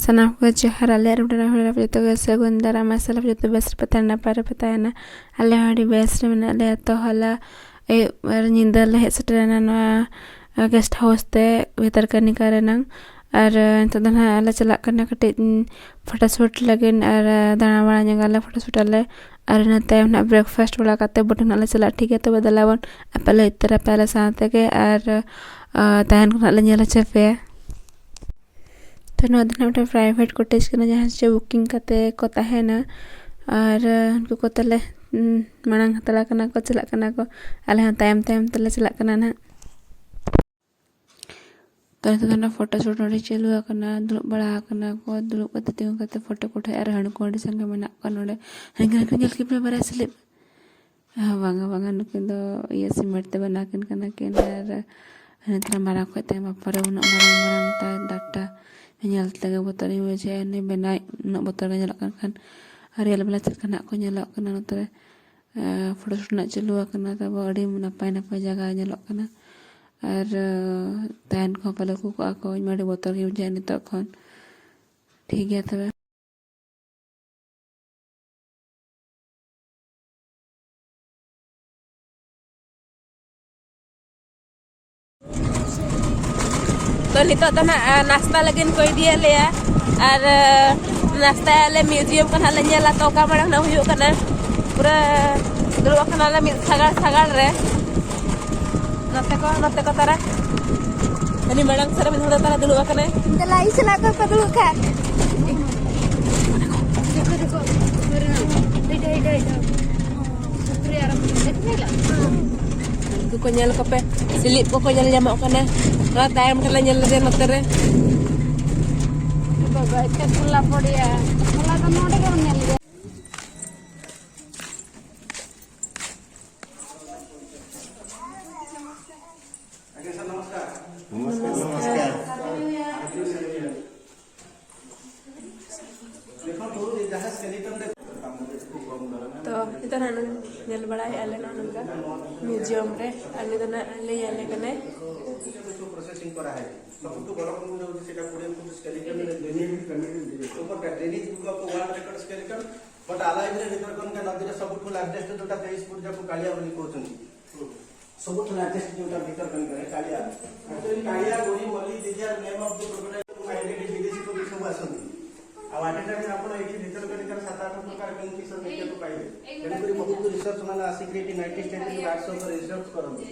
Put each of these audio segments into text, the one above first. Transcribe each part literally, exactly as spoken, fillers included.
ᱥᱟᱱᱟᱢ ᱠᱚ ᱡᱚᱦᱟᱨ᱾ ᱟᱞᱮ ᱟᱨ ᱡᱚᱛᱚ ᱜᱮ ᱥᱟᱹᱜᱩᱱ ᱫᱟᱨᱟᱢ᱾ ᱟᱥᱟ ᱟᱞᱮ ᱡᱚᱛᱚ ᱵᱮᱥ ᱨᱮᱯᱮ ᱛᱟᱦᱮᱱᱟ, ᱱᱟᱯᱟᱭ ᱨᱮᱯᱮ ᱛᱟᱦᱮᱱᱟ᱾ ᱟᱞᱮ ᱦᱚᱸ ᱟᱹᱰᱤ ᱵᱮᱥ ᱨᱮ ᱢᱮᱱᱟᱜ ᱞᱮᱭᱟ᱾ ᱛᱚ, ᱦᱚᱞᱟ ᱟᱹᱭᱩᱵ ᱟᱨ ᱧᱤᱫᱟᱹ ᱞᱮ ᱦᱮᱡ ᱥᱮᱴᱮᱨᱮᱱᱟ ᱱᱚᱣᱟ, ᱟ, ᱜᱮᱥᱴ ᱦᱟᱣᱩᱥ ᱛᱮ, ᱵᱷᱤᱛᱟᱨᱠᱟᱹᱱᱤᱠᱟ ᱨᱮᱱᱟᱝ᱾ ᱟᱨ, ᱟ, ᱱᱤᱛᱚᱜ ᱫᱚ ᱱᱟᱦᱟᱜ ᱞᱮ ᱪᱟᱞᱟᱜ ᱠᱟᱱᱟ ᱠᱟᱹᱴᱤᱡ, ᱩᱢ, ᱯᱷᱳᱴᱳ ᱥᱩᱴ ᱞᱟᱹᱜᱤᱫ ᱟᱨ, ᱟ, ᱫᱟᱬᱟ ᱵᱟᱲᱟ ᱧᱚᱜ ᱟᱞᱮ, ᱯᱷᱳᱴᱳ ᱥᱩᱴ ᱟᱞᱮ᱾ ᱟᱨ ᱤᱱᱟᱹ ᱛᱟᱭᱚᱢ ᱱᱟᱦᱟᱜ ᱵᱨᱮᱠᱯᱷᱟᱥᱴ ᱵᱟᱲᱟ ᱠᱟᱛᱮ ᱵᱚᱴᱷᱮ ᱱᱟᱦᱟᱜ ᱞᱮ ᱪᱟᱞᱟᱜᱼᱟ᱾ ᱴᱷᱤᱠ ᱜᱮᱭᱟ, ᱛᱚᱵᱮ ᱫᱮᱞᱟ ᱵᱚᱱ ᱟᱯᱮ ᱞᱮ ᱤᱫᱤ ᱛᱚᱨᱟ ᱯᱮᱭᱟ ᱟᱞᱮ ᱥᱟᱶ ᱛᱮᱜᱮ᱾ ᱟᱨ, ᱟ, ᱛᱟᱦᱮᱱ ᱠᱚ ᱱᱟᱦᱟᱜ ᱞᱮ ᱧᱮᱞ ᱦᱚᱪᱚ ᱯᱮᱭᱟ᱾ ᱛᱚ, ᱱᱚᱣᱟ ᱫᱚ ᱱᱟᱦᱟᱜ ᱢᱤᱫᱴᱮᱱ ᱯᱨᱟᱭᱵᱷᱮᱴ ᱠᱚᱴᱮᱡᱽ ᱠᱟᱱᱟ, ᱡᱟᱦᱟᱸ ᱪᱮ ᱵᱩᱠᱤᱝ ᱠᱟᱛᱮ ᱠᱚ ᱛᱟᱦᱮᱱᱟ᱾ ᱟᱨ, ᱟ, ᱩᱱᱠᱩ ᱠᱚ ᱛᱟᱞᱮ, ᱩᱢ, ᱢᱟᱲᱟᱝ ᱦᱟᱛᱟᱲ ᱠᱟᱱᱟ ᱠᱚ, ᱪᱟᱞᱟᱜ ᱠᱟᱱᱟ ᱠᱚ᱾ ᱟᱞᱮ ᱦᱚᱸ ᱛᱟᱭᱚᱢ ᱛᱟᱭᱚᱢ ᱛᱮᱞᱮ ᱪᱟᱞᱟᱜ ᱠᱟᱱᱟ ᱱᱟᱦᱟᱜ᱾ ᱛᱚ, ᱱᱤᱛᱚᱜ ᱫᱚ ᱚᱱᱟ ᱯᱷᱳᱴᱳ ᱥᱩᱴ ᱱᱚᱰᱮ ᱪᱟᱹᱞᱩ ᱟᱠᱟᱱᱟ, ᱫᱩᱲᱩᱵ ᱵᱟᱲᱟ ᱟᱠᱟᱱᱟ ᱠᱚ, ᱫᱩᱲᱩᱵ ᱠᱟᱛᱮ ᱛᱤᱸᱜᱩ ᱠᱟᱛᱮ ᱯᱷᱳᱴᱳ ᱠᱚ ᱩᱴᱷᱟᱹᱣᱮᱫᱼᱟ᱾ ᱟᱨ ᱦᱟᱺᱰᱤ ᱠᱚ ᱟᱹᱰᱤ ᱥᱟᱸᱜᱮ ᱢᱮᱱᱟᱜ ᱠᱚᱣᱟ ᱱᱚᱰᱮ᱾ ᱦᱟᱺᱰᱤ ᱠᱚ ᱧᱮᱞ ᱠᱮᱫ ᱯᱮ ᱵᱟᱨᱭᱟ ᱥᱤᱞᱤᱯ? ᱦᱮᱸ, ᱵᱟᱝᱟ, ᱵᱟᱝᱟ, ᱱᱩᱠᱤᱱ ᱫᱚ ᱤᱭᱟᱹ ᱥᱤᱢᱮᱱᱴ ᱛᱮ ᱵᱮᱱᱟᱣ ᱠᱤᱱ ᱠᱟᱱᱟ ᱠᱤᱱ᱾ ᱟᱨ ᱦᱟᱱᱮ ᱛᱷᱚᱲᱟ ᱢᱟᱨᱟᱝ ᱠᱷᱚᱡ ᱛᱟᱭᱚᱢ, ᱵᱟᱯᱟᱨᱮ ᱩᱱᱟᱹᱜ ᱢᱟᱨᱟᱝ ᱢᱟᱨᱟᱝ ᱛᱟᱭ ᱰᱟᱴᱟ ᱧᱮᱞ ᱛᱮᱜᱮ ᱵᱚᱛᱚᱨᱤᱧ ᱵᱩᱡᱷᱟᱹᱣᱟ᱾ ᱩᱱᱤ ᱵᱮᱱᱟᱣᱤᱡ ᱩᱱᱟᱹᱜ ᱵᱚᱛᱚᱨ ᱜᱮ ᱧᱮᱞᱚᱜ ᱠᱟᱱ ᱠᱷᱟᱱ, ᱟᱨ ᱨᱤᱭᱮᱞ ᱵᱟᱞᱟ ᱪᱮᱫ ᱞᱮᱠᱟ ᱱᱟᱜ ᱠᱚ ᱧᱮᱞᱚᱜ ᱠᱟᱱᱟ ᱱᱚᱛᱮ ᱨᱮ᱾ ᱯᱷᱳᱴᱳ ᱥᱩᱴ ᱨᱮᱱᱟᱜ ᱪᱟᱹᱞᱩ ᱟᱠᱟᱱᱟ ᱛᱟᱵᱚ, ᱟᱹᱰᱤ ᱱᱟᱯᱟᱭ ᱱᱟᱯᱟᱭ ᱡᱟᱭᱜᱟ ᱧᱮᱞᱚᱜ ᱠᱟᱱᱟ᱾ ᱟᱨ, ᱟ, ᱛᱟᱦᱮᱱ ᱠᱚᱦᱚᱸ ᱯᱟᱞᱮ ᱠᱚ ᱠᱚᱜᱼᱟ ᱠᱚ, ᱤᱧ ᱢᱟ ᱟᱹᱰᱤ ᱵᱚᱛᱚᱨ ᱜᱤᱧ ᱵᱩᱡᱷᱟᱹᱣᱮᱫ ᱱᱤᱛᱚᱜ ᱠᱷᱚᱱ᱾ ᱴᱷᱤᱠ ᱜᱮᱭᱟ ᱛᱚᱵᱮ᱾ ᱛᱚ, ᱱᱤᱛᱚᱜ ᱫᱚ ᱱᱟᱜ, ᱟ, ᱱᱟᱥᱛᱟ ᱞᱟᱹᱜᱤᱫ ᱠᱚ ᱤᱫᱤᱭᱮᱫ ᱞᱮᱭᱟ᱾ ᱟᱨ, ᱟ, ᱱᱟᱥᱛᱟᱭᱟᱞᱮ, ᱢᱤᱣᱡᱤᱭᱟᱢ ᱠᱚ ᱱᱟᱜ ᱞᱮ ᱧᱮᱞᱟ᱾ ᱛᱚ, ᱚᱠᱟ ᱢᱟᱲᱟᱝ ᱱᱟᱜ ᱦᱩᱭᱩᱜ ᱠᱟᱱᱟ, ᱯᱩᱨᱟᱹ ᱫᱩᱲᱩᱵ ᱟᱠᱟᱱᱟᱞᱮ ᱢᱤᱫ ᱥᱟᱜᱟᱲ ᱥᱟᱜᱟᱲ ᱨᱮ᱾ ᱱᱚᱛᱮ ᱠᱚ, ᱱᱚᱛᱮ ᱠᱚ ᱛᱟᱨᱟ᱾ ᱦᱟᱹᱱᱤ ᱢᱟᱲᱟᱝ ᱥᱮᱫ ᱨᱮ ᱢᱤᱫ ᱦᱚᱲ ᱫᱚ ᱛᱟᱨᱟ ᱫᱩᱲᱩᱵ ᱟᱠᱟᱱᱟᱭ᱾ ᱫᱮᱞᱟ, ᱤᱧ ᱥᱟᱞᱟᱜ ᱚᱠᱚᱭ ᱠᱚ ᱫᱩᱲᱩᱵ ᱠᱷᱟᱱ? ᱫᱮᱠᱷᱚ, ᱫᱮᱠᱷᱚ, ᱦᱟᱹᱭ, ᱦᱟᱹᱭ, ᱦᱟᱹᱭ, ᱦᱟᱹᱭ᱾ ᱩᱱᱠᱩ ᱠᱚ ᱧᱮᱞ ᱠᱚᱯᱮ, ᱥᱤᱞᱤᱯ ᱠᱚᱠᱚ ᱧᱮᱞ ᱧᱟᱢᱚᱜ ᱠᱟᱱᱟ᱾ ᱱᱚᱣᱟ ᱛᱟᱭᱚᱢ ᱨᱮᱞᱮ ᱧᱮᱞ ᱞᱮᱫᱮᱭᱟ ᱱᱚᱛᱮ ᱨᱮ᱾ ᱵᱟᱵᱟ, ᱮᱠᱮᱱ ᱴᱚᱞᱟ ᱯᱚᱲᱤᱭᱟ᱾ ᱦᱚᱞᱟ ᱫᱚ ᱱᱚᱰᱮ ᱜᱮᱵᱚᱱ ᱧᱮᱞ ᱞᱮᱫᱮᱭᱟ᱾ ᱛᱚ ᱱᱟᱦᱟᱜ ᱧᱮᱞ ᱵᱟᱲᱟᱭᱮᱫᱼᱟ ᱞᱮ ᱱᱚᱜᱼᱚ ᱱᱚᱝᱠᱟ ᱢᱤᱭᱩᱡᱤᱭᱟᱢ ᱨᱮ, ᱟᱨ ᱱᱤᱛ ᱫᱚ ᱱᱟᱦᱟᱜ ᱞᱟᱹᱭ ᱟᱞᱮ ᱠᱟᱱᱟᱭ᱾ ᱥᱚᱵᱩᱛᱩ ᱵᱚᱲ ᱠᱚ ᱢᱮᱱᱟ ᱥᱮᱴᱟ ᱠᱩᱲᱤ ᱯᱷᱩᱴ ᱥᱠᱮᱞᱮᱴᱚᱱ ଡ୍ରେନେଜ ଡ୍ରେନେଜ ଗୁଡିକ ୱାର୍ଲଡ ରେକର୍ଡ ସ୍କେଲେଟନ। ବଟ ଆଲାଇଭ ରେ ଭିତର କନିକା ନଦୀର ସବୁଠୁ ଲାର୍ଜେଷ୍ଟ ଯୋଉଟା ତେଇଶ ଫୁଟ ଯାକୁ କାଳିଆ ବୋଲି କହୁଛନ୍ତି। ସବୁଠୁ ଲାର୍ଜେଷ୍ଟ ଯୋଉଟା ଭିତର କନିକା କାଳିଆ। ଆକ୍ଚୁଆଲି କାଳିଆ, ଗୋଡ଼ି, ମଲ୍ଲି, these are name of the crocodile। Identity ବିଦେଶୀ କବି ସବୁ ଆସନ୍ତି। ଆଉ ଆଟ ଟାଇମ ଆପଣ ଏଇଠି ଭିତର କନିକାର ସାତ ଆଠ ପ୍ରକାର କିଙ୍ଗଫିଶର ଦେଖିବାକୁ ପାଇବେ। ତେଣୁକରି ବହୁତ ରିସର୍ଚ୍ଚ ମାନେ ଆସିକି ଏଠି ନାଇନଟିନ୍ ଷ୍ଟେଟ୍ ରେ ଆର୍ଟ୍ସ ଉପରେ ରିସର୍ଚ୍ଚ କରନ୍ତି।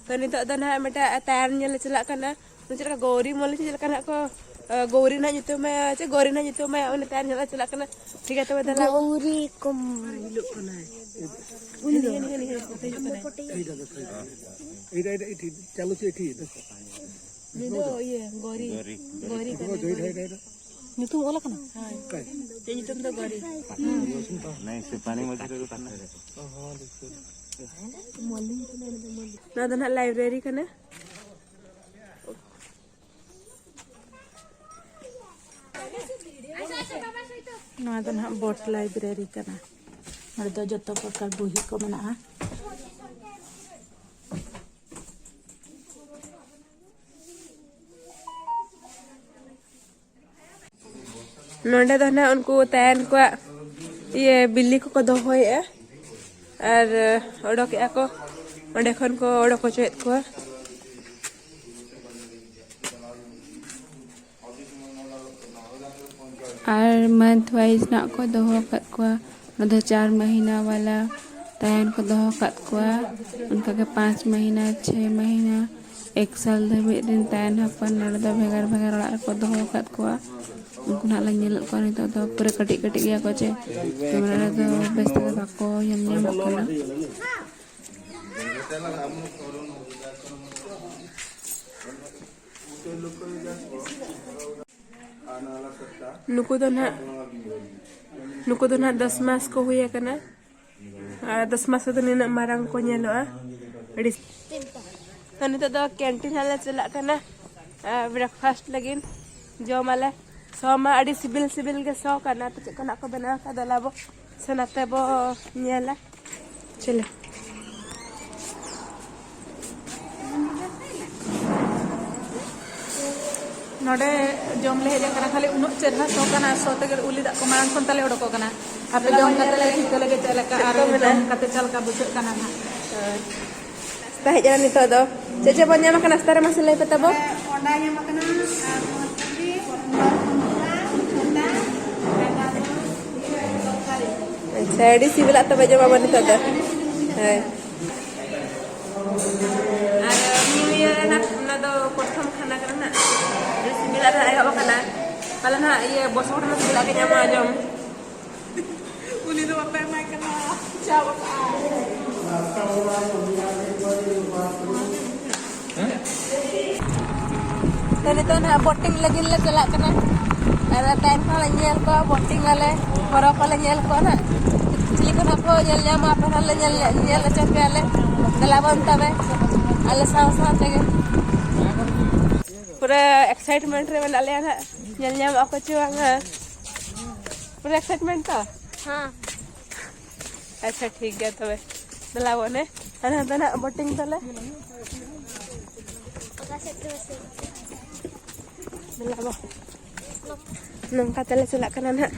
ᱛᱚ ᱱᱤᱛᱚᱜ ᱫᱚ ᱱᱟᱦᱟᱜ ᱢᱤᱫᱴᱟᱜ ᱛᱟᱭᱟᱨ ᱧᱮᱞ ᱞᱮ ᱪᱟᱞᱟᱜ ᱠᱟᱱᱟ᱾ ᱪᱮᱫ ᱞᱮᱠᱟ ᱜᱳᱣᱨᱤ ᱢᱚᱞᱞᱤ ᱪᱮᱫ ᱞᱮᱠᱟ ᱱᱟᱦᱟᱜ ᱠᱚ, ᱜᱳᱣᱨᱤ ᱱᱟᱦᱟᱜ ᱧᱩᱛᱩᱢ ᱮ, ᱪᱮᱫ ᱜᱳᱣᱨᱤ ᱱᱟᱦᱟᱜ ᱧᱩᱛᱩᱢ ᱮ, ᱩᱱᱤ ᱛᱟᱭᱟᱨ ᱧᱮᱞ ᱞᱮ ᱪᱟᱞᱟᱜ ᱠᱟᱱᱟ᱾ ᱴᱷᱤᱠ ᱜᱮᱭᱟ, ᱛᱚᱵᱮ ᱫᱮᱞᱟ᱾ ᱜᱳᱣᱨᱤ ᱠᱚᱢ᱾ ᱩᱱᱤ ᱜᱮ, ᱩᱱᱤ ᱜᱮ, ᱩᱱᱤ ᱜᱮ, ᱩᱱᱤ ᱜᱮ᱾ ᱮᱴᱟᱜ, ᱮᱴᱟᱜ, ᱮᱴᱷᱤ, ᱪᱟᱞᱩ ᱪᱮ ᱮᱴᱷᱤ? ᱱᱩᱭ ᱫᱚ ᱤᱭᱟᱹ, ᱜᱳᱣᱨᱤ᱾ ᱜᱳᱣᱨᱤ ᱠᱟᱱᱟᱭ, ᱜᱳᱣᱨᱤ᱾ ᱧᱩᱛᱩᱢ ᱚᱞ ᱟᱠᱟᱱᱟ? ᱦᱳᱭ᱾ ᱤᱧᱟᱹᱜ ᱧᱩᱛᱩᱢ ᱫᱚ ᱜᱳᱣᱨᱤ᱾ ᱱᱚᱣᱟ ᱫᱚ ᱱᱟᱦᱟᱜ ᱞᱟᱭᱵᱨᱮᱨᱤ ᱠᱟᱱᱟ᱾ ᱱᱚᱣᱟ ᱫᱚ ᱱᱟᱦᱟᱜ ᱵᱳᱴ ᱞᱟᱭᱵᱨᱮᱨᱤ ᱠᱟᱱᱟ᱾ ᱱᱚᱰᱮ ᱫᱚ ᱡᱚᱛᱚ ᱯᱨᱚᱠᱟᱨ ᱵᱚᱦᱤ ᱠᱚ ᱢᱮᱱᱟᱜᱼᱟ᱾ ᱱᱚᱰᱮ ᱫᱚ ᱱᱟᱦᱟᱜ ᱩᱱᱠᱩ ᱛᱟᱭᱟᱱ ᱠᱚᱣᱟᱜ ᱤᱭᱟᱹ ᱵᱤᱞᱤ ᱠᱚᱠᱚ ᱫᱚᱦᱚᱭᱮᱫᱼᱟ ᱟᱨ ᱚᱰᱚᱠᱮᱫᱼᱟ ᱠᱚ, ᱚᱸᱰᱮ ᱠᱷᱚᱱ ᱠᱚ ᱚᱰᱚᱠ ᱦᱚᱪᱚᱭᱮᱫ ᱠᱚᱣᱟ᱾ ᱟᱨ ᱢᱟᱱᱛᱷ ᱣᱟᱭᱤᱡ ᱱᱟᱜ ᱠᱚ ᱫᱚᱦᱚ ᱟᱠᱟᱫ ᱠᱚᱣᱟ᱾ ᱚᱱᱟ ᱫᱚ ᱪᱟᱨ ᱢᱟᱹᱦᱤᱱᱟ ᱣᱟᱞᱟ ᱛᱟᱭᱟᱱ ᱠᱚ ᱫᱚᱦᱚ ᱟᱠᱟᱫ ᱠᱚᱣᱟ᱾ ᱚᱱᱠᱟᱜᱮ ᱯᱟᱸᱪ ᱢᱟᱹᱦᱤᱱᱟ, ᱪᱷᱚᱭ ᱢᱟᱹᱦᱤᱱᱟ, ᱮᱠ ᱥᱟᱞ ᱫᱷᱟᱹᱵᱤᱡ ᱨᱮᱱ ᱛᱟᱭᱟᱱ ᱦᱚᱯᱚᱱ ᱱᱚᱰᱮ ᱫᱚ ᱵᱷᱮᱜᱟᱨ ᱵᱷᱮᱜᱟᱨ ᱚᱲᱟᱜ ᱨᱮᱠᱚ ᱫᱚᱦᱚ ᱟᱠᱟᱫ ᱠᱚᱣᱟ᱾ ᱩᱱᱠᱩ ᱱᱟᱜ ᱞᱮ ᱧᱮᱞᱮᱫ ᱠᱚᱣᱟ ᱱᱤᱛᱚᱜ ᱫᱚ ᱯᱩᱨᱟᱹ ᱠᱟᱹᱴᱤᱡ ᱠᱟᱹᱴᱤᱡ ᱜᱮᱭᱟ ᱠᱚ ᱪᱮ, ᱠᱮᱢᱮᱨᱟ ᱨᱮᱫᱚ ᱵᱮᱥ ᱛᱮᱫᱚ ᱵᱟᱠᱚ ᱧᱮᱞ ᱧᱟᱢᱚᱜ ᱠᱟᱱᱟ᱾ ᱱᱩᱠᱩ ᱫᱚ ᱱᱟᱦᱟᱜ, ᱱᱩᱠᱩ ᱫᱚ ᱱᱟᱦᱟᱜ ᱫᱚᱥ ᱢᱟᱥ ᱠᱚ ᱦᱩᱭ ᱟᱠᱟᱱᱟ᱾ ᱟᱨ ᱫᱚᱥ ᱢᱟᱥ ᱨᱮᱫᱚ ᱱᱤᱱᱟᱹᱜ ᱢᱟᱨᱟᱝ ᱠᱚ ᱧᱮᱞᱚᱜᱼᱟ᱾ ᱟᱹᱰᱤ, ᱛᱚ ᱱᱤᱛᱚᱜ ᱫᱚ ᱠᱮᱱᱴᱤᱱ ᱦᱟᱸᱜ ᱞᱮ ᱪᱟᱞᱟᱜ ᱠᱟᱱᱟ, ᱟᱨ ᱵᱨᱮᱠᱯᱷᱟᱥᱴ ᱞᱟᱹᱜᱤᱫ ᱡᱚᱢᱟᱞᱮ᱾ ᱥᱚ ᱢᱟ ᱟᱹᱰᱤ ᱥᱤᱵᱤᱞ ᱥᱤᱵᱤᱞ ᱜᱮ ᱥᱚ ᱠᱟᱱᱟ᱾ ᱛᱚ ᱪᱮᱫ ᱠᱚ ᱱᱟᱜ ᱠᱚ ᱵᱮᱱᱟᱣ ᱠᱟᱫᱟ ᱞᱟᱵᱚ ᱥᱮ ᱱᱟᱛᱮ ᱵᱚ ᱧᱮᱞᱟ᱾ ᱪᱮᱞᱮ? ᱱᱚᱰᱮ ᱡᱚᱢ ᱞᱮ ᱦᱮᱡ ᱟᱠᱟᱱᱟ, ᱠᱷᱟᱹᱞᱤ ᱩᱱᱟᱹᱜ ᱪᱮᱨᱦᱟ ᱥᱚ ᱠᱟᱱᱟ, ᱥᱚ ᱛᱮᱜᱮ ᱩᱞᱤ ᱫᱟᱜ ᱠᱚ ᱢᱟᱲᱟᱝ ᱠᱷᱚᱱ ᱛᱟᱞᱮ ᱚᱰᱚᱠᱚᱜ ᱠᱟᱱᱟ᱾ ᱟᱯᱮ ᱡᱚᱢ ᱠᱟᱛᱮ ᱞᱮ ᱴᱷᱤᱠᱟᱹ ᱞᱮᱜᱮ ᱪᱮᱫ ᱞᱮᱠᱟ ᱟᱨ ᱪᱮᱫ ᱠᱚ ᱢᱮᱱᱟ? ᱡᱚᱢ ᱠᱟᱛᱮ ᱪᱮᱫ ᱞᱮᱠᱟ ᱵᱩᱡᱷᱟᱹᱜ ᱠᱟᱱᱟ ᱱᱟᱦᱟᱜ᱾ ᱦᱳᱭ᱾ ᱱᱟᱥᱛᱟ ᱦᱮᱡ ᱮᱱᱟ ᱱᱤᱛᱚᱜ ᱫᱚ᱾ ᱪᱮᱫ ᱪᱮᱫ ᱵᱚᱱ ᱧᱟᱢ ᱟᱠᱟᱫᱟ ᱱᱟᱥᱛᱟ ᱨᱮ, ᱢᱟᱥᱮ ᱞᱟᱹᱭ ᱯᱮ ᱛᱟᱵᱚ? ᱚᱸᱰᱮ ᱧᱟᱢ ᱟᱠᱟᱱᱟ, ᱟᱨ ᱱᱚᱣᱟ ᱯᱩᱨᱤ, ᱵᱚᱨᱯᱷᱟ, ᱠᱷᱟᱡᱟ, ᱟᱨ ᱫᱚ ᱛᱚᱨᱠᱟᱨᱤ᱾ ᱟᱪᱪᱷᱟ, ᱟᱹᱰᱤ ᱥᱤᱵᱤᱞᱟᱜ ᱛᱚᱵᱮ ᱡᱚᱢᱟᱵᱚᱱ ᱱᱤᱛᱚᱜ ᱫᱚ᱾ ᱦᱳᱭ᱾ ᱟᱨ ᱱᱤᱭᱩ ᱤᱭᱟᱨ ᱨᱮᱱᱟᱜ ᱚᱱᱟ ᱫᱚ ᱯᱨᱚᱛᱷᱚᱢ ᱠᱷᱟᱱᱟ ᱠᱟᱱᱟ ᱱᱟᱜ᱾ ᱟᱹᱰᱤ ᱥᱤᱵᱤᱞᱟᱜ ᱱᱟᱜ ᱮᱦᱚᱵ ᱟᱠᱟᱱᱟ᱾ ᱯᱟᱞᱮ ᱱᱟᱜ ᱤᱭᱟᱹ ᱵᱚᱪᱷᱚᱨ ᱨᱮᱱᱟᱜ ᱥᱤᱵᱤᱞᱟᱜ ᱜᱮ ᱧᱟᱢᱚᱜᱼᱟ ᱡᱚᱢ᱾ ᱩᱱᱤ ᱫᱚ ᱵᱟᱯᱮ ᱮᱢᱟᱭ ᱠᱟᱱᱟ, ᱪᱟᱵ ᱟᱠᱟᱜᱼᱟᱭ᱾ ᱛᱚ, ᱱᱤᱛᱚᱜ ᱱᱟᱦᱟᱜ ᱵᱳᱴᱤᱝ ᱞᱟᱹᱜᱤᱫ ᱞᱮ ᱪᱟᱞᱟᱜ ᱠᱟᱱᱟ᱾ ᱟᱨ ᱛᱟᱭᱚᱢ ᱠᱷᱚᱱ ᱞᱮ ᱧᱮᱞ ᱠᱚᱣᱟ, ᱵᱳᱴᱤᱝ ᱟᱞᱮ, ᱦᱚᱨᱚ ᱠᱚᱞᱮ ᱧᱮᱞ ᱠᱚᱣᱟ ᱱᱟᱦᱟᱜ᱾ ᱪᱤᱞᱤ ᱠᱚ ᱱᱟᱦᱟᱜ ᱠᱚ ᱧᱮᱞ ᱧᱟᱢᱟ, ᱟᱯᱮ ᱦᱚᱸ ᱞᱮ ᱧᱮᱞ, ᱧᱮᱞ ᱦᱚᱪᱚ ᱯᱮᱭᱟᱞᱮ᱾ ᱫᱮᱞᱟ ᱵᱚᱱ ᱛᱚᱵᱮ, ᱟᱞᱮ ᱥᱟᱶ ᱥᱟᱶ ᱛᱮᱜᱮ᱾ ᱯᱩᱨᱟᱹ ᱮᱠᱥᱟᱭᱤᱴᱢᱮᱱᱴ ᱨᱮ ᱢᱮᱱᱟᱜ ᱞᱮᱭᱟ ᱱᱟᱦᱟᱜ, ᱧᱮᱞ ᱧᱟᱢᱚᱜ ᱟᱠᱚ ᱪᱮ ᱵᱟᱝᱟ᱾ ᱯᱩᱨᱟᱹ ᱮᱠᱥᱟᱭᱤᱴᱢᱮᱱᱴ ᱛᱚ? ᱦᱮᱸ᱾ ᱟᱪᱪᱷᱟ, ᱴᱷᱤᱠ ᱜᱮᱭᱟ ᱛᱚᱵᱮ᱾ ᱫᱮᱞᱟ ᱵᱚᱱᱮ, ᱦᱟᱱᱟ ᱫᱚ ᱱᱟᱜ ᱵᱳᱴᱤᱝ ᱛᱟᱞᱮ᱾ ᱫᱮᱞᱟ ᱵᱚ᱾ ᱱᱚᱝᱠᱟ ᱛᱮᱞᱮ ᱪᱟᱞᱟᱜ ᱠᱟᱱᱟ ᱱᱟᱜ᱾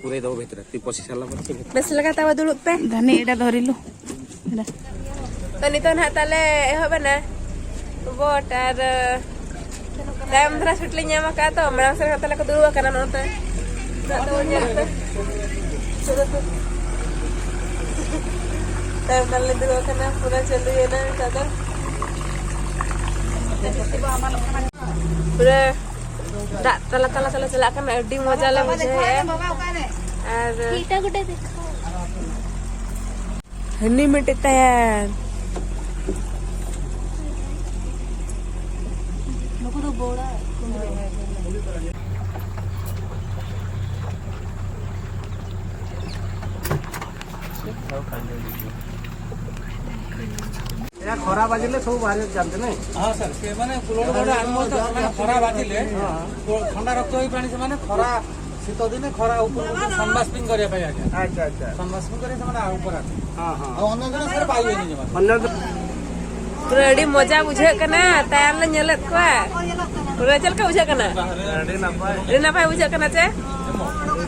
ᱯᱩᱨᱟᱹᱭ ᱫᱚᱦᱚ ᱵᱷᱤᱛᱨᱤ ᱨᱮ, ᱛᱤ ᱯᱚᱸᱪᱤᱥ ᱥᱟᱞ ᱞᱟᱜᱟᱜ ᱠᱟᱱᱟ᱾ ᱵᱮᱥ ᱞᱮᱠᱟ ᱛᱟᱣᱟ ᱫᱩᱲᱩᱵ ᱯᱮ᱾ ᱫᱷᱟᱹᱱᱤ ᱮᱰᱟ ᱫᱷᱚᱨᱤᱞᱩ᱾ ᱮᱰᱟ᱾ ᱛᱚ, ᱱᱤᱛᱚᱜ ᱱᱟᱦᱟᱜ ᱛᱟᱞᱮ ᱮᱦᱚᱵ ᱮᱱᱟ ᱵᱳᱴ, ᱟᱨ, ᱛᱟᱭᱚᱢ ᱫᱷᱟᱨᱟ ᱥᱤᱴ ᱞᱮ ᱧᱟᱢ ᱟᱠᱟᱫᱼᱟ, ᱛᱚ ᱢᱟᱲᱟᱝ ᱥᱮᱫ ᱛᱟᱞᱮ ᱠᱚ ᱫᱩᱲᱩᱵ ᱟᱠᱟᱱᱟ ᱱᱚᱛᱮ᱾ ᱱᱤᱛᱚᱜ ᱫᱚ ᱧᱮᱞ ᱯᱮ᱾ ᱛᱟᱭᱚᱢ ᱛᱟᱞᱮ ᱫᱩᱲᱩᱵ ᱟᱠᱟᱱᱟ, ᱯᱩᱨᱟᱹ ᱪᱟᱹᱞᱩᱭᱮᱱᱟ ᱱᱤᱛᱚᱜ ᱫᱚ᱾ ᱯᱩᱨᱟᱹ ᱫᱟᱜ ᱛᱟᱞᱟ ᱛᱟᱞᱟ ᱛᱮᱞᱮ ᱪᱟᱞᱟᱜ ᱠᱟᱱᱟ, ᱟᱹᱰᱤ ᱢᱚᱡᱟ ᱞᱮ ᱵᱩᱡᱷᱟᱹᱣᱮᱫᱼᱟ᱾ ᱟᱨ ᱦᱟᱹᱱᱤ ᱢᱤᱫᱴᱮᱡ ᱛᱟᱭᱟᱨ᱾ ᱱᱩᱠᱩ ᱫᱚ ᱵᱚᱲᱟ᱾ ଖରା ବାଜିଲେ ସବୁ ବାହାରି ଯାଆନ୍ତି, ନାଇଁ? ହଁ ସାର୍, ସେମାନେ କୁଲର ଗୋଟେ ଆଣିବ ତ, ସେମାନେ ଖରା ବାଜିଲେ ଥଣ୍ଡା ରକ୍ତ ହେଇପାଣି, ସେମାନେ ଖରା, ଶୀତ ଦିନେ ଖରା ଉପରକୁ ସନବାସ୍ପିଂ କରିବା ପାଇଁ ଆଜ୍ଞା। ଆଚ୍ଛା, ଆଚ୍ଛା। ସନବାସ୍ପିଂ କରିବା ସେମାନେ ଆଉ ଉପର ଆସେ। ହଁ, ହଁ। ଆଉ ଅନ୍ୟ ଜଣ ସାର୍ ପାଇବେନି ଜମା। ଅନ୍ୟ ᱫᱚ ᱯᱩᱨᱟᱹ ᱟᱹᱰᱤ ᱢᱚᱡᱟ ᱵᱩᱡᱷᱟᱹᱜ ᱠᱟᱱᱟ, ᱛᱟᱭᱟᱨ ᱞᱮ ᱧᱮᱞᱮᱫ ᱠᱚᱣᱟ᱾ ᱯᱩᱨᱟᱹ ᱪᱮᱫ ᱞᱮᱠᱟ ᱵᱩᱡᱷᱟᱹᱜ ᱠᱟᱱᱟ? ᱟᱹᱰᱤ ᱱᱟᱯᱟᱭ᱾ ᱟᱹᱰᱤ ᱱᱟᱯᱟᱭ ᱵᱩᱡᱷᱟᱹᱜ ᱠᱟᱱᱟ ᱪᱮ?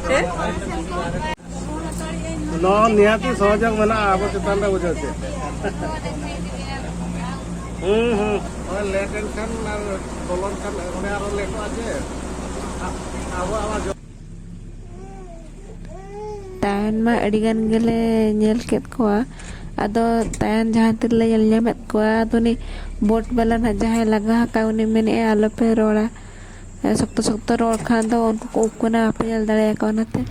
ᱦᱮᱸ? ᱱᱚᱣᱟ ᱱᱤᱦᱟᱹᱛᱤ ᱥᱚᱦᱚᱡᱳᱜᱽ ᱢᱮᱱᱟᱜᱼᱟ ᱟᱵᱚ ᱪᱮᱛᱟᱱ ᱨᱮ, ᱵᱩᱡᱷᱟᱹᱣ ᱪᱮ᱾ ᱦᱩᱸ, ᱦᱩᱸ᱾ ᱦᱳᱭ, ᱞᱮᱴ ᱮᱱ ᱠᱷᱟᱱ ᱟᱨ ᱵᱚᱞᱚᱱ ᱠᱷᱟᱱ ᱚᱸᱰᱮ ᱟᱨᱚ ᱞᱮᱴᱚᱜᱼᱟ ᱪᱮ᱾ ᱟᱵᱚ ᱟᱵᱟᱨ ᱡᱚ- ᱛᱟᱭᱟᱱ ᱢᱟ ᱟᱹᱰᱤ ᱜᱟᱱ ᱜᱮᱞᱮ ᱧᱮᱞ ᱠᱮᱫ ᱠᱚᱣᱟ᱾ ᱟᱫᱚ ᱛᱟᱭᱟᱱ ᱡᱟᱦᱟᱸ ᱛᱤᱨᱮᱞᱮ ᱧᱮᱞ ᱧᱟᱢᱮᱫ ᱠᱚᱣᱟ, ᱟᱫᱚ ᱩᱱᱤ ᱵᱳᱴ ᱵᱟᱞᱟ ᱱᱟᱦᱟᱜ ᱡᱟᱦᱟᱸᱭ ᱞᱟᱜᱟ ᱟᱠᱟᱫ, ᱩᱱᱤ ᱢᱮᱱᱮᱫᱼᱟᱭ, "ᱟᱞᱚᱯᱮ ᱨᱚᱲᱟ, ᱥᱚᱠᱛᱚ ᱥᱚᱠᱛᱚ ᱨᱚᱲ ᱠᱷᱟᱱ ᱫᱚ ᱩᱱᱠᱩ ᱠᱚ ᱩᱵ ᱠᱟᱱᱟ, ᱵᱟᱯᱮ ᱧᱮᱞ ᱫᱟᱲᱮᱭᱟᱠᱚᱣᱟ", ᱚᱱᱟᱛᱮ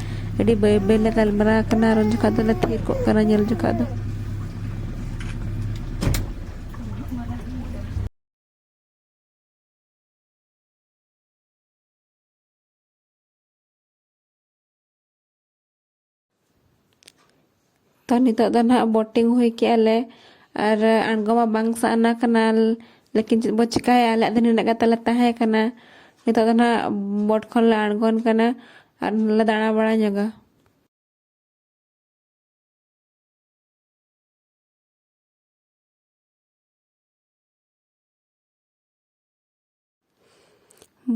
ᱟᱹᱰᱤ ᱵᱟᱹᱭ ᱵᱟᱹᱭ ᱞᱮ ᱜᱟᱞᱢᱟᱨᱟᱣ ᱠᱟᱱᱟ ᱟᱨ ᱩᱱ ᱡᱚᱠᱷᱟᱡ ᱫᱚᱞᱮ ᱛᱷᱤᱨ ᱠᱚᱜ ᱠᱟᱱᱟ ᱧᱮᱞ ᱡᱚᱠᱷᱟᱡ ᱫᱚ᱾ ᱛᱚ, ᱱᱤᱛᱚᱜ ᱫᱚ ᱱᱟᱦᱟᱜ ᱵᱳᱴᱤᱝ ᱦᱩᱭ ᱠᱮᱜᱼᱟ ᱞᱮ ᱟᱨ ᱟᱬᱜᱚ ᱢᱟ ᱵᱟᱝ ᱥᱟᱱᱟ ᱠᱟᱱᱟ, ᱞᱮᱠᱤᱱ ᱪᱮᱫ ᱵᱚ ᱪᱤᱠᱟᱭᱟ, ᱟᱞᱮᱭᱟᱜ ᱫᱚ ᱱᱤᱱᱟᱹᱜ ᱠᱟᱛᱮ ᱞᱮ ᱛᱟᱦᱮᱸ ᱠᱟᱱᱟ᱾ ᱱᱤᱛᱚᱜ ᱫᱚ ᱱᱟᱦᱟᱜ ᱵᱳᱴ ᱠᱷᱚᱱ ᱞᱮ ᱟᱬᱜᱚᱱ ᱠᱟᱱᱟ ᱟᱨ ᱞᱮ ᱫᱟᱬᱟ ᱵᱟᱲᱟ ᱧᱚᱜᱟ᱾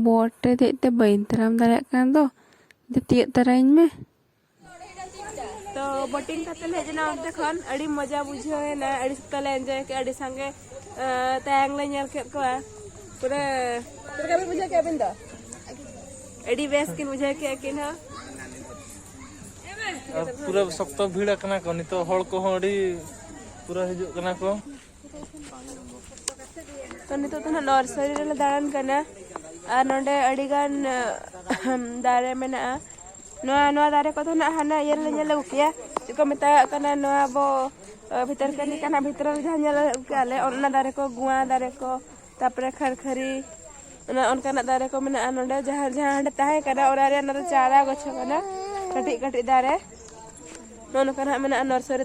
ᱵᱳᱴ ᱨᱮ ᱫᱮᱡ ᱛᱮ ᱵᱟᱹᱧ ᱛᱟᱲᱟᱢ ᱫᱟᱲᱮᱭᱟᱜ ᱠᱟᱱ ᱫᱚ, ᱫᱮ ᱛᱤᱭᱳᱜ ᱛᱟᱨᱟᱧ ᱢᱮ᱾ ᱛᱚ, ᱵᱳᱴᱤᱝ ᱠᱟᱛᱮ ᱞᱮ ᱦᱮᱡ ᱮᱱᱟ ᱚᱱᱛᱮ ᱠᱷᱚᱱ, ᱟᱹᱰᱤ ᱢᱚᱡᱟ ᱵᱩᱡᱷᱟᱹᱣ ᱮᱱᱟ, ᱟᱹᱰᱤ ᱥᱚᱠᱛᱚ ᱞᱮ ᱮᱱᱡᱚᱭ ᱠᱮᱫᱟ, ᱟᱹᱰᱤ ᱥᱟᱸᱜᱮ ᱮᱸ, ᱛᱟᱭᱟᱝ ᱞᱮ ᱧᱮᱞ ᱠᱮᱫ ᱠᱚᱣᱟ᱾ ᱯᱩᱨᱟᱹ ᱪᱮᱫ ᱞᱮᱠᱟ ᱵᱤᱱ ᱵᱩᱡᱷᱟᱹᱣ ᱠᱮᱫᱟ ᱟᱹᱵᱤᱱ ᱫᱚ? ᱟᱹᱰᱤ ᱵᱮᱥ ᱠᱤᱱ ᱵᱩᱡᱷᱟᱹᱣ ᱠᱮᱫᱟ ᱟᱹᱠᱤᱱ ᱦᱚᱸ᱾ ᱟᱨ ᱯᱩᱨᱟᱹ ᱥᱚᱠᱛᱚ ᱵᱷᱤᱲ ᱟᱠᱟᱱᱟ ᱠᱚ ᱱᱤᱛᱚᱜ, ᱦᱚᱲ ᱠᱚᱦᱚᱸ ᱟᱹᱰᱤ ᱯᱩᱨᱟᱹ ᱦᱤᱡᱩᱜ ᱠᱟᱱᱟ ᱠᱚ᱾ ᱛᱚ, ᱱᱤᱛᱚᱜ ᱫᱚ ᱱᱟᱦᱟᱜ ᱱᱟᱨᱥᱟᱨᱤ ᱨᱮᱞᱮ ᱫᱟᱬᱟᱱ ᱠᱟᱱᱟ᱾ ᱟᱨ ᱱᱚᱰᱮ ᱟᱹᱰᱤᱜᱟᱱ, ᱟᱦ, ᱫᱟᱨᱮ ᱢᱮᱱᱟᱜᱼᱟ᱾ ᱱᱚᱣᱟ, ᱱᱚᱣᱟ ᱫᱟᱨᱮ ᱠᱚᱫᱚ ᱱᱟᱦᱟᱜ ᱦᱟᱱᱟ ᱤᱭᱟᱹ ᱨᱮᱞᱮ ᱧᱮᱞ ᱟᱹᱜᱩ ᱠᱮᱜᱼᱟ, ᱪᱮᱫ ᱠᱚ ᱢᱮᱛᱟᱜ ᱠᱟᱱᱟ, ᱱᱚᱣᱟ ᱟᱵᱚ, ᱟᱦ, ᱵᱷᱤᱛᱟᱹᱨ ᱠᱟᱹᱱᱤ ᱠᱟᱱᱟ, ᱵᱷᱤᱛᱨᱤ ᱨᱮ ᱡᱟᱦᱟᱸ ᱧᱮᱞ ᱟᱹᱜᱩ ᱠᱮᱜᱼᱟ ᱞᱮ, ᱚᱱᱟ ᱫᱟᱨᱮ ᱠᱚ, ᱜᱩᱣᱟ ᱫᱟᱨᱮ ᱠᱚ, ᱛᱟᱨᱯᱚᱨᱮ ᱠᱷᱟᱹᱲᱠᱷᱟᱹᱲᱤ, ᱚᱱᱟ ᱚᱱᱠᱟᱱᱟᱜ ᱫᱟᱨᱮ ᱠᱚ ᱢᱮᱱᱟᱜᱼᱟ ᱱᱚᱰᱮ, ᱡᱟᱦᱟᱸ, ᱡᱟᱦᱟᱸ ᱦᱟᱸᱰᱮ ᱛᱟᱦᱮᱸ ᱠᱟᱱᱟ, ᱚᱱᱟ ᱨᱮᱭᱟᱜ, ᱚᱱᱟ ᱫᱚ ᱪᱟᱨᱟ ᱜᱚᱪᱷᱚ ᱠᱟᱱᱟ, ᱠᱟᱹᱴᱤᱡ ᱠᱟᱹᱴᱤᱡ ᱫᱟᱨᱮ, ᱱᱚᱜᱼᱚ ᱱᱚᱝᱠᱟᱱᱟᱜ ᱢᱮᱱᱟᱜᱼᱟ ᱱᱟᱨᱥᱟᱨᱤ᱾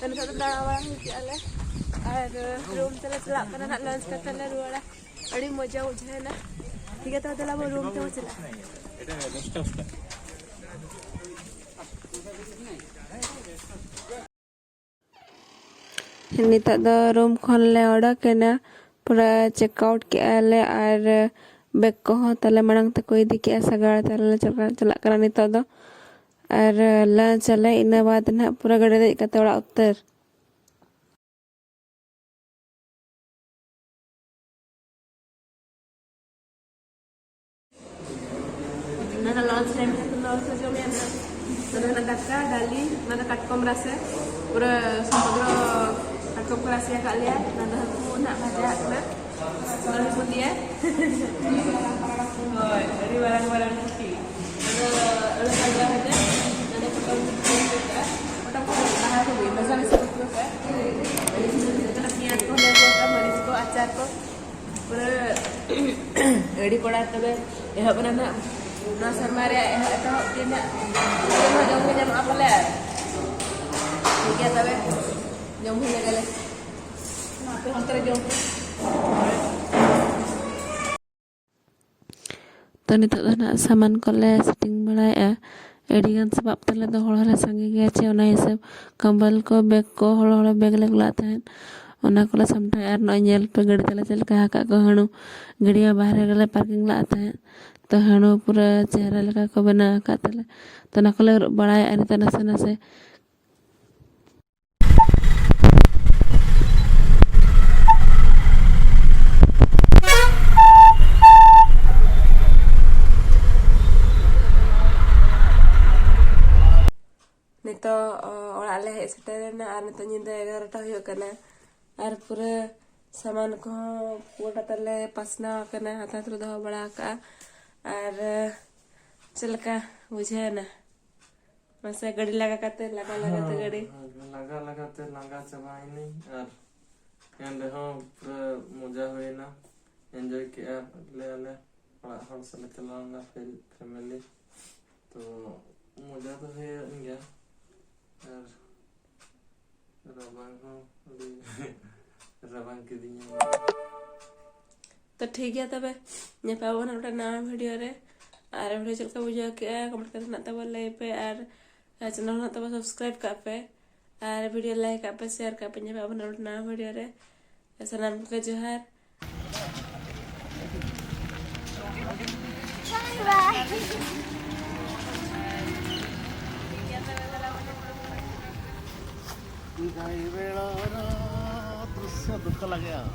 ᱱᱤᱛᱚᱜ ᱫᱚ ᱫᱟᱬᱟ ᱵᱟᱲᱟ ᱦᱩᱭ ᱠᱮᱜᱼᱟ ᱞᱮ ᱟᱨ ᱨᱩᱢ ᱛᱮᱞᱮ ᱪᱟᱞᱟᱜ ᱠᱟᱱᱟ ᱱᱟᱜ, ᱞᱟᱧᱪ ᱠᱟᱛᱮ ᱞᱮ ᱨᱩᱣᱟᱹᱲᱟ᱾ ᱟᱹᱰᱤ ᱢᱚᱡᱟ ᱵᱩᱡᱷᱟᱹᱣ ᱮᱱᱟ᱾ ᱴᱷᱤᱠ ᱜᱮᱭᱟ, ᱛᱟᱦᱚᱞᱮ ᱟᱵᱚ ᱨᱩᱢ ᱛᱮᱵᱚ ᱪᱟᱞᱟᱜᱼᱟ᱾ ᱱᱤᱛᱚᱜ ᱫᱚ ᱨᱩᱢ ᱠᱷᱚᱱ ᱞᱮ ᱚᱰᱚᱠ ᱮᱱᱟ᱾ ᱯᱩᱨᱟᱹ ᱪᱮᱠ ᱟᱣᱩᱴ ᱠᱮᱜᱼᱟ ᱞᱮ ᱟᱨ ᱵᱮᱜᱽ ᱠᱚᱦᱚᱸ ᱛᱟᱞᱮ ᱢᱟᱲᱟᱝ ᱛᱮᱠᱚ ᱤᱫᱤ ᱠᱮᱜᱼᱟ, ᱥᱟᱜᱟᱲ ᱛᱮᱞᱮ ᱪᱟᱞᱟᱜ, ᱪᱟᱞᱟᱜ ᱠᱟᱱᱟ ᱱᱤᱛᱚᱜ ᱫᱚ᱾ ᱟᱨ ᱞᱟᱧᱪ ᱟᱞᱮ, ᱤᱱᱟᱹ ᱵᱟᱫᱽ ᱱᱟᱦᱟᱜ ᱯᱩᱨᱟᱹ ᱜᱟᱹᱰᱤ ᱫᱮᱡ ᱠᱟᱛᱮ ᱚᱲᱟᱜ ᱩᱛᱟᱹᱨ᱾ ᱚᱱᱟ ᱫᱚ ᱞᱚᱧᱪ ᱴᱟᱭᱤᱢ ᱨᱮ ᱞᱚᱧᱪ ᱞᱮ ᱡᱚᱢᱮᱜᱼᱟ ᱱᱟᱦᱟᱜ᱾ ᱚᱱᱟ ᱫᱚ ᱱᱟᱦᱟᱜ ᱫᱟᱠᱟ, ᱰᱟᱹᱞᱤ, ᱚᱱᱟ ᱫᱚ ᱠᱟᱴᱠᱚᱢ ᱨᱟᱥᱮ, ᱯᱩᱨᱟᱹ ᱥᱚᱢᱩᱫᱨᱚ ᱠᱟᱴᱠᱚᱢ ᱠᱚ ᱨᱟᱥᱮ ᱟᱠᱟᱫ ᱞᱮᱭᱟ᱾ ᱚᱱᱟ ᱫᱚ ᱦᱟᱹᱠᱩ ᱱᱟᱦᱟᱜ ᱵᱷᱟᱡᱟ ᱟᱠᱟᱱᱟ᱾ ᱚᱱᱟ ᱫᱚ ᱵᱚᱱ ᱞᱟᱹᱭᱟ᱾ ᱦᱳᱭ, ᱟᱹᱰᱤ ᱢᱟᱨᱟᱝ ᱢᱟᱨᱟᱝ ᱯᱩᱴᱷᱤ᱾ ᱚᱱᱟ ᱫᱚ ᱟᱹᱲᱟᱹ ᱵᱷᱟᱡᱟ ᱵᱷᱟᱡᱟ, ᱚᱱᱟ ᱫᱚ ᱯᱚᱴᱚᱢ ᱯᱤᱴᱷᱟᱹ ᱠᱟᱜᱼᱟ᱾ ᱯᱚᱴᱚᱢ ᱠᱚ ᱵᱟᱦᱟ ᱠᱚ ᱜᱮ ᱢᱮᱥᱟ ᱢᱮᱥᱟ ᱠᱚ ᱠᱟᱜᱼᱟ᱾ ᱟᱹᱰᱤ ᱥᱤᱵᱤᱞ ᱵᱩᱡᱷᱟᱹᱜ ᱠᱟᱱᱟ᱾ ᱯᱮᱸᱭᱟᱡᱽ ᱠᱚ ᱦᱚᱸ ᱞᱮ ᱟᱹᱜᱩ ᱟᱠᱟᱫᱼᱟ, ᱢᱟᱹᱨᱤᱪ ᱠᱚ, ᱟᱪᱟᱨ ᱠᱚ᱾ ᱯᱩᱨᱟᱹ ᱟᱹᱰᱤ ᱠᱚᱲᱟ ᱛᱚᱵᱮ ᱮᱦᱚᱵ ᱮᱱᱟ ᱱᱟᱦᱟᱜ ᱱᱚᱣᱟ ᱥᱮᱨᱢᱟ ᱨᱮᱭᱟᱜ ᱮᱦᱚᱵ, ᱮᱛᱚᱦᱚᱵ ᱫᱤᱱ ᱱᱟᱦᱟᱜ᱾ ᱱᱤᱛᱚᱜ ᱢᱟ ᱡᱚᱢ ᱜᱮ ᱧᱟᱢᱚᱜᱼᱟ ᱯᱟᱞᱮ ᱟᱨ᱾ ᱴᱷᱤᱠ ᱜᱮᱭᱟ ᱛᱚᱵᱮ, ᱡᱚᱢ ᱦᱩᱭ ᱞᱮᱜᱮ ᱞᱮ᱾ ᱟᱯᱮ ᱦᱚᱸ ᱚᱱᱛᱮ ᱨᱮ ᱡᱚᱢ ᱯᱮ᱾ ᱛᱚ, ᱱᱤᱛᱚᱜ ᱫᱚ ᱱᱟᱦᱟᱜ ᱥᱟᱢᱟᱱ ᱠᱚᱞᱮ ᱥᱮᱴᱤᱝ ᱵᱟᱲᱟᱭᱮᱫᱼᱟ᱾ ᱟᱹᱰᱤ ᱜᱟᱱ ᱥᱟᱯᱟᱵ ᱛᱟᱞᱮ ᱫᱚ, ᱦᱚᱲ ᱦᱚᱸᱞᱮ ᱥᱟᱸᱜᱮ ᱜᱮᱭᱟ ᱪᱮ, ᱚᱱᱟ ᱦᱤᱥᱟᱹᱵ ᱠᱟᱢᱵᱚᱞ ᱠᱚ, ᱵᱮᱜᱽ ᱠᱚ, ᱦᱚᱲ ᱦᱚᱲ ᱵᱮᱜᱽ ᱞᱮ ᱠᱩᱞᱟᱜ ᱛᱟᱦᱮᱸᱫ, ᱚᱱᱟ ᱠᱚᱞᱮ ᱥᱟᱢᱴᱟᱣᱮᱫᱼᱟ᱾ ᱟᱨ ᱱᱚᱜᱼᱚᱭ ᱧᱮᱞ ᱯᱮ, ᱜᱟᱹᱰᱤ ᱛᱟᱞᱮ ᱪᱮᱫ ᱞᱮᱠᱟ ᱟᱠᱟᱫ ᱠᱚ ᱦᱟᱹᱬᱩ᱾ ᱜᱟᱹᱰᱤ ᱢᱟ ᱵᱟᱦᱨᱮ ᱨᱮᱞᱮ ᱯᱟᱨᱠᱤᱝ ᱞᱟᱜ ᱛᱟᱦᱮᱸᱫ, ᱛᱚ ᱦᱟᱹᱬᱩ ᱯᱩᱨᱟᱹ ᱪᱮᱦᱨᱟ ᱞᱮᱠᱟ ᱠᱚ ᱵᱮᱱᱟᱣ ᱟᱠᱟᱫ ᱛᱟᱞᱮ᱾ ᱛᱚ ᱚᱱᱟ ᱠᱚᱞᱮ ᱟᱹᱨᱩᱵ ᱵᱟᱲᱟᱭᱮᱫᱼᱟ ᱱᱤᱛᱚᱜ ᱱᱟᱥᱮ ᱱᱟᱥᱮ᱾ ᱱᱤᱛᱚᱜ, ᱚ, ᱚᱲᱟᱜ ᱞᱮ ᱦᱮᱡ ᱥᱮᱴᱮᱨᱮᱱᱟ ᱟᱨ ᱱᱤᱛᱚᱜ ᱧᱤᱫᱟᱹ ᱮᱜᱟᱨᱚᱴᱟ ᱦᱩᱭᱩᱜ ᱠᱟᱱᱟ᱾ ᱟᱨ ᱯᱩᱨᱟᱹ ᱥᱟᱢᱟᱱ ᱠᱚᱦᱚᱸ ᱜᱚᱴᱟ ᱛᱟᱞᱮ ᱯᱟᱥᱱᱟᱣ ᱟᱠᱟᱱᱟ, ᱦᱟᱛᱟᱣ ᱠᱟᱛᱮ ᱞᱮ ᱫᱚᱦᱚ ᱵᱟᱲᱟ ᱟᱠᱟᱜᱼᱟ᱾ ᱟᱨ, ᱪᱮᱫ ᱞᱮᱠᱟ ᱵᱩᱡᱷᱟᱹᱣ ᱮᱱᱟ? ᱢᱟᱥᱮ, ᱜᱟᱹᱰᱤ ᱞᱟᱜᱟ ᱠᱟᱛᱮ, ᱞᱟᱜᱟ ᱞᱟᱜᱟ ᱛᱮ ᱦᱮᱸ, ᱜᱟᱹᱰᱤ᱾ ᱦᱮᱸ, ᱞᱟᱜᱟ ᱞᱟᱜᱟ ᱛᱮ ᱞᱟᱸᱜᱟ ᱪᱟᱵᱟᱭᱮᱱᱟᱹᱧ, ᱟᱨ ᱮᱱ ᱨᱮᱦᱚᱸ ᱯᱩᱨᱟᱹ ᱢᱚᱡᱟ ᱦᱩᱭᱮᱱᱟ, ᱮᱱᱡᱚᱭ ᱠᱮᱜᱼᱟ ᱞᱮ ᱟᱞᱮ᱾ ᱚᱲᱟᱜ ᱦᱚᱲ ᱥᱟᱞᱟᱜ ᱪᱟᱞᱟᱣ ᱞᱮᱱᱟ, ᱯᱷᱮ-, ᱯᱷᱮᱢᱮᱞᱤ᱾ ᱛᱚ, ᱢᱚᱡᱟ ᱫᱚ ᱦᱩᱭᱮᱱ ᱜᱮᱭᱟ᱾ ᱟᱨ ᱦᱚᱸ ᱟᱹᱰᱤ ᱨᱟᱵᱟᱝ ᱠᱤᱫᱤᱧᱟ᱾ ᱛᱚ ᱴᱷᱤᱠ ᱜᱮᱭᱟ, ᱛᱚᱵᱮ ᱧᱟᱯᱟᱢ ᱟᱵᱚᱱ ᱢᱤᱫᱴᱟᱝ ᱱᱟᱣᱟ ᱵᱷᱤᱰᱤᱭᱳ ᱨᱮ᱾ ᱟᱨ ᱵᱷᱤᱰᱤᱭᱳ ᱪᱮᱫ ᱞᱮᱠᱟ ᱵᱩᱡᱷᱟᱹᱣ ᱠᱮᱜᱼᱟ, ᱠᱚᱢᱮᱱᱴ ᱠᱟᱛᱮ ᱱᱟᱜ ᱛᱟᱵᱚᱱ ᱞᱟᱹᱭ ᱯᱮ᱾ ᱟᱨ ᱪᱮᱱᱮᱞ ᱦᱚᱸ ᱱᱟᱜ ᱛᱟᱵᱚᱱ ᱥᱟᱵᱥᱠᱨᱟᱭᱤᱵ ᱠᱟᱜ ᱯᱮ᱾ ᱟᱨ ᱵᱷᱤᱰᱤᱭᱳ ᱞᱟᱭᱤᱠ ᱠᱟᱜ ᱯᱮ, ᱥᱮᱭᱟᱨ ᱠᱟᱜ ᱯᱮ᱾ ᱧᱟᱯᱟᱢ ᱟᱵᱚᱱ ᱢᱤᱫᱴᱟᱝ ᱱᱟᱣᱟ ᱵᱷᱤᱰᱤᱭᱳ ᱨᱮ᱾ ᱥᱟᱱᱟᱢ ᱠᱚᱜᱮ ᱡᱚᱦᱟᱨ᱾ ବିଦାୟ ବେଳର ଦୃଶ୍ୟ ଦୁଃଖ ଲାଗେ ଆଉ।